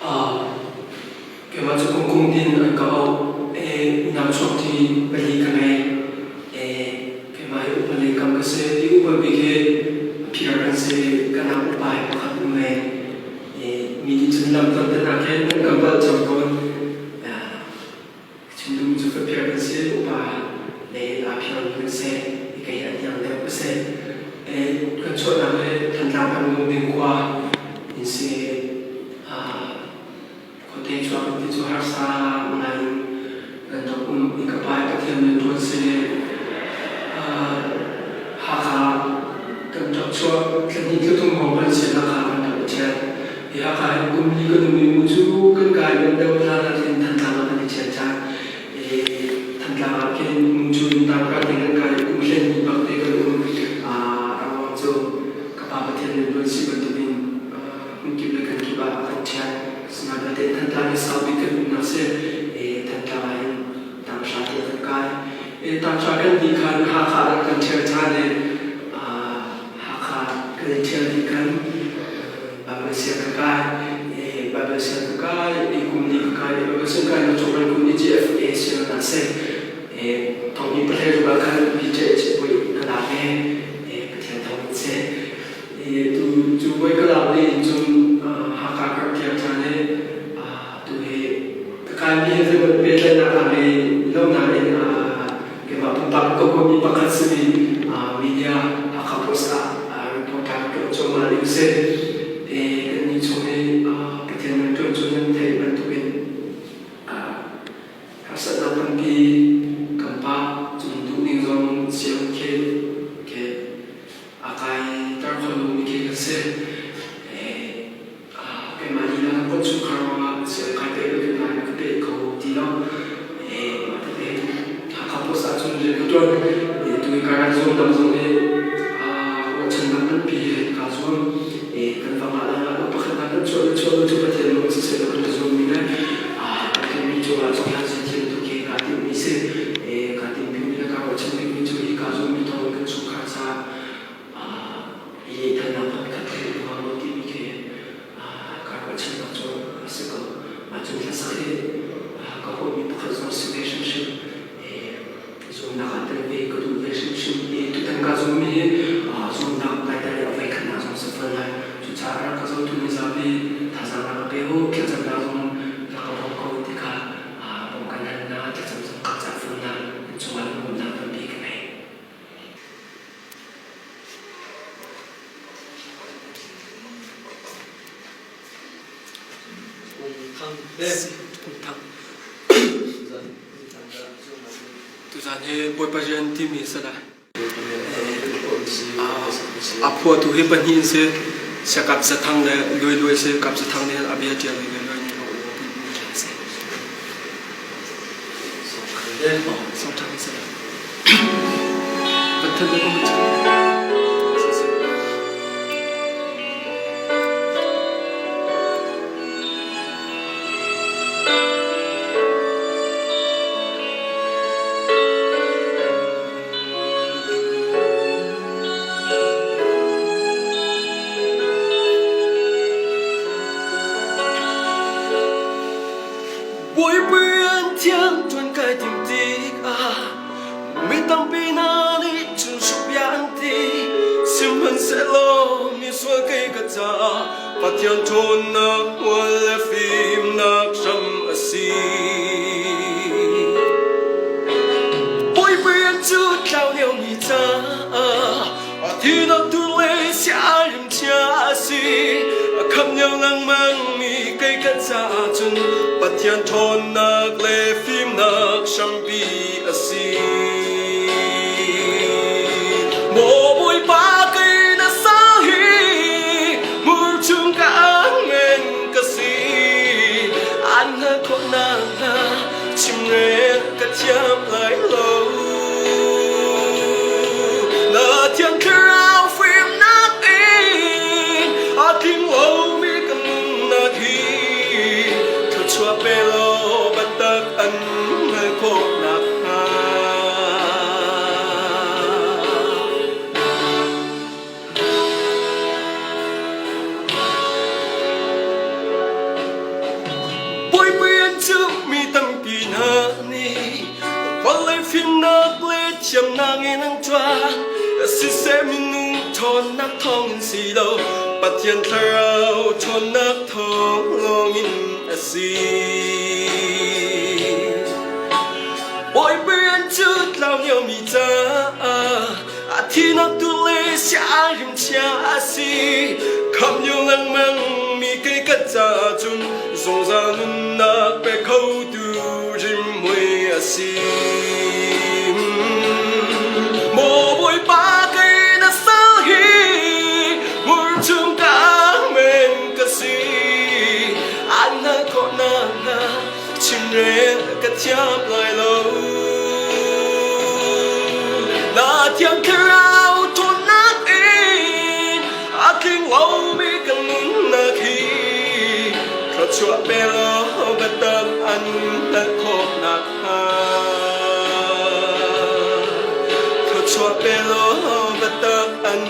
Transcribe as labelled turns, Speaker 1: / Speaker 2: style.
Speaker 1: Keimah cu Kungkung tiin an ka auh. Unau chuakṭi pali ka ngei. Keimah hi upa lei kam ka si. Hi upa bik hi a phiar kan si. Ka nau upa hi pakhat um ve. Mi nih cun lam ton te hna khi nan ka hngalh cang tawn. Chimduhmi cu faphir kan si, upa lei in aa phiarmi kan si i kei hi a hniang deuh ka si. Kan chuahnak hi Thantlang peng Lungding khua in si. Khuate chuak kan ti cu harsa ngai in kan rak um i ka pa hi Pathian rianṭuan si. Hakha kan rak chuah thlahnih thlathum hrawng kan si Hakha kan rak i ṭhial. Hi Hakha hin kum li kan um i mu cu kan kai bal deuh hlan ah khin Thantlang ah kan i ṭhial ṭhan. I Thantlang ah khin mu cu tangka te kan kai i kum hleihnih bak te kan um. A ruang cu ka pa Pathian rianṭuan si bantukin hmunkip le kan kip ah a kan ṭhial. Asinain Thantlang hi sau bik kan umnak si. I Thantlang ah hin tanghra tiang kan kai. I tanghra kan dih khan Hakha ah kan ṭhial ṭhan i Hakha kan i ṭhial dih khan Bible siang ka kai. Bible siang ka kai i kum li ka kai i Bible siang kai hnu cawk kum ni GFA siang ah si. Thong hi pahlei ruk ah khan BJH puai ka lak i Pathian thawng in si. Tu cu puai ka lak ni in cun Hakha ka rak kir ṭhan i tu hi ka kaimi he zeihmanh pehtlaihnak a ngei lo nain keimah pumpak ka huammi pakhat simi media Hakha Post ah reporter ka tuah cuahmah lio si. Kannih chung hi Pathian rianṭuan cu nan theih bantukin harsatnak tampi kan pah. Cun duhning zong siang khi khi a kaiter kho lomi khi kan si. Keimah lila kan chungkhar ruangah siangkai peh ka duh nain ka peh kho ti lo. Mah tete Hakha Post ahcun rian ka ṭuan. Tu hi ka rak zuam dang zong hi ruahchannak nganpi he kaa zuam. Kan va ngah lang ah pakhat hna kan chuah le chuah lo cu Pathian lawng siseh kan i zuammi le Pathian mi cungah cohlan si thiam tuk hi kaa timhmi si. Kaa timhmi le kaa ruahchan bikmi cu hi kaa zuammi thawngin kan chungkhar caah i lehthal pakhat ka duh hnga maw timi khi kaa ruahchannak cu a si ko. Mah cu hlasak hi ka huammi pakhat zong a si ve hrimhrim. Zumnak ah tel ve ka duh ve hrimhrim. I tutan kaa zummi hi zumnak kai tel i a voikhatnak zong si fawn lai. Cucaah rak ka zohtu mizapi thazaang rak ka pe u, thlacamnak zong rak ka bawm ko ti kha bawmh kan hal hna, thlacam zong ka cah fawn hna. Nan cungah lunglawmhnak tampi ka ngei. Tuzan hi Bawipa rian timi a si lai. A phuahtu hi pahnih an si. Siakap Zathang le Luai Luai si. Kap Zathang nih a bia ṭial i Luai Luai nih a aw a si. Songṭha kan si lai. Bawipa an thiang ṭuan kai tim tikah mi tampi hna nih cun bia an ti. Sihmanhsehlaw misual kei ka caah Pathian ṭhawnnak hmual le fimnak hram a si. Bawipa rian cu tlau liomi caah a thinak tur le siarim chia a si. A khamh lio lengmangmi kei kan caah cun Pathian ṭhawnnak le fimnak hrampi a si. Maw Bawipa kei na sang hi mur chung ka men ka si. An hal khawhnak hna chimrel ka thiam lai lo. Na thiang thlarau fimnak in a tling lomi ka nunnak hi thluachuah pe law biatak an
Speaker 2: Thiamnak in an ṭuan, siseh minung ṭhawnnak thawngin si lo, Pathian Thlarau ṭhawnnak thawng lawngin a si. Bawipa rian cu tlau liomi caah a thinak tu le siarim chia a si. Khamh lio lengmang mi kei ka caah cun zungzal nunnak pe khotu rimhmui a si. Maw Bawipa kei na sal hi hmurchung ka men ka si. An hal khawhnak hna chimrel ka thiam lai lo. Na thiang thlarau ṭhawnnak in a tling lomi ka nunnak hi thluachuah pe law biatak an hngalh khawh nakhnga. Thluachuah pe law biatak an.